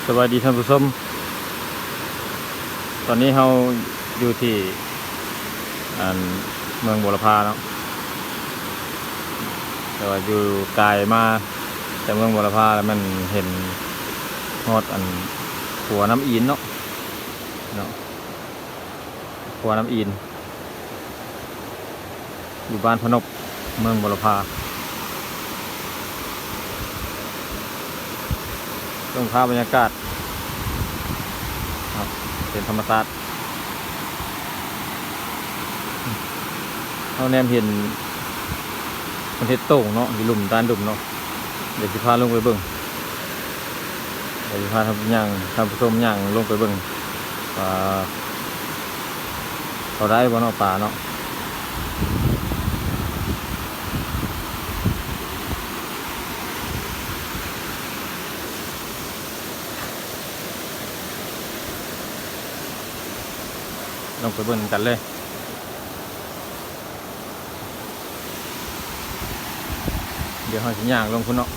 ສະບາຍດີທ່ານຜູ້ຊົມ, ຕອນນີ້ເຮົາຢູ່ທີ່ ອັນ ເມືອງບົວລະພາເນາະ, ແຕ່ວ່າຢູ່ກາຍມາແຕ່ເມືອງບົວລະພາແລ້ວ ແມ່ນເຫັນຮອດ ອັນ ຂົວນ້ຳອີນເນາະ, ເນາະ ຂົວນ້ຳອີນ ຢູ່ບ້ານພະນົບ ເມືອງບົວລະພາ. ເບິ່ງພາບບັນຍາກາດເນາະ ເປັນທຳມະຊາດ. ເຮົາແນມເຫັນເພິ່ນເຮັດໂຕ່ງເນາະ ຢູ່ລຸ່ມ ດ້ານລຸ່ມເນາະ. ດຽວຊິພາລົງໄປເບິ່ງ, ດຽວຊິພາທ່ານຍ່າງ ທ່ານຜູ້ຊົມຍ່າງລົງໄປເບິ່ງວ່າເຂົາໄດ້ບໍ່ເນາະ ປາເນາະ. ລົງໄປເບິ່ງນຳກັນເລີຍ. ດຽວເຮົາຊິຍ່າງລົງພຸ້ນເນາະ.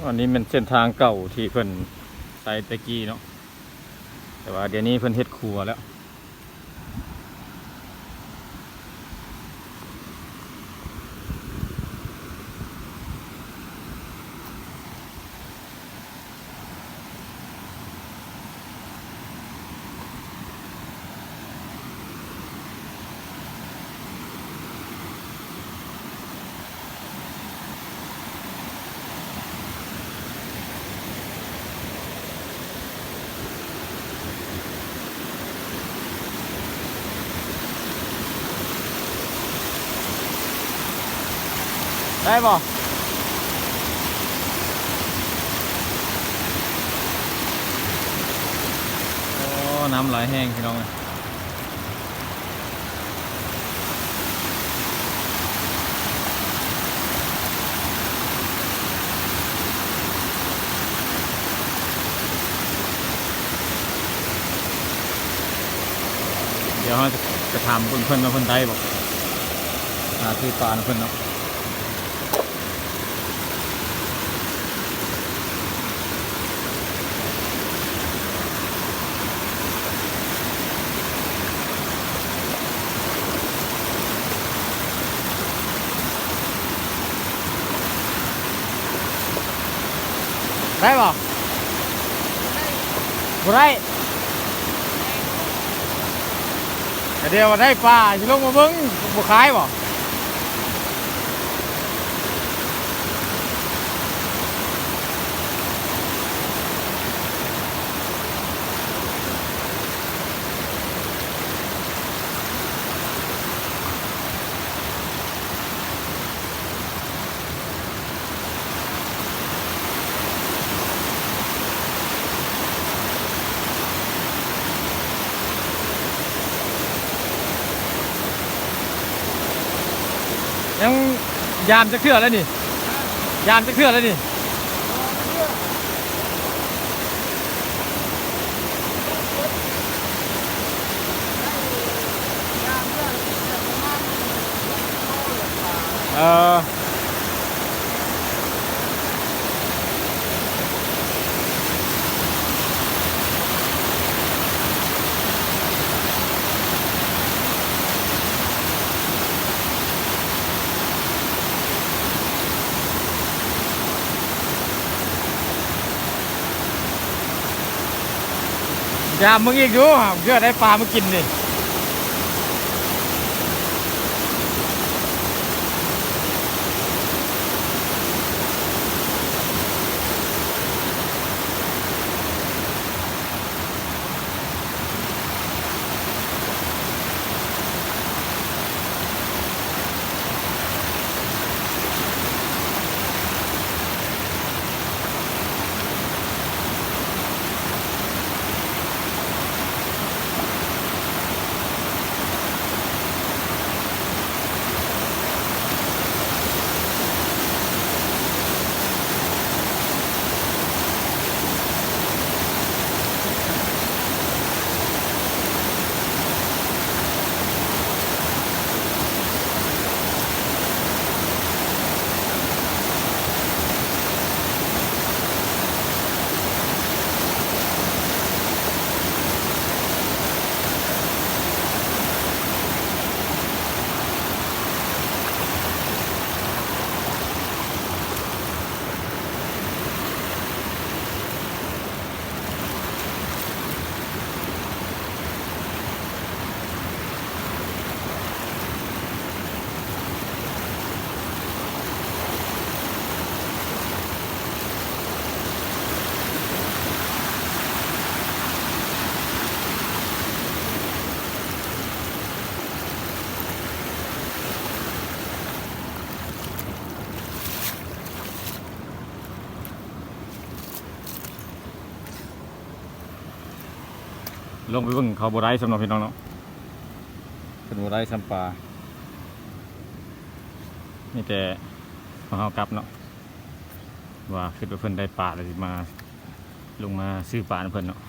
ອັນນີ້ແມ່ນເສັ້ນທາງເກົ່າທີ່ເພິ່ນໃຊ້ແຕ່ກີ້ເນາະ, ແຕ່ວ່າດຽວນີ້ເພິ່ນເຮັດຂົວແລ້ວ. ໄດ້ບໍ່? ໂອ້ ນ້ຳໄຫຼແຮງພີ່ນ້ອງເອີຍ. ດຽວເຮົາຈະ ຈະຖາມເບິ່ງເພິ່ນວ່າເພິ່ນໄດ້ບໍ່ ຫາຊື້ປານຳເພິ່ນເນາະ. ໄດ້ບໍ່? ບໍ່ໄດ້. ກະດຽວວ່າໄດ້ປາ ຊິລົງມາເບິ່ງ ບໍ່ຂາຍບໍ່? ຍັງ ຍາມຈັກເທື່ອແລ້ວນີ້? ຍາມຈັກເທື່ອແລ້ວນີ້? ເອີ ຢາມເບິ່ງອີກດູ ເພື່ອໄດ້ປາມາກິນນີ້. ເ ລົງໄປເບິ່ງເຂົາບໍ່ໄດ້ຊ້ຳເນາະພີ່ນ້ອງເນາະ ເພິ່ນບໍ່ໄດ້ຊ້ຳປາ ມີແຕ່ພວກເຮົາກັບເນາະ ວ່າຄິດວ່າເພິ່ນໄດ້ປາແລ້ວຊິມາ ລົງມາຊື້ປານຳເພິ່ນເນາະ.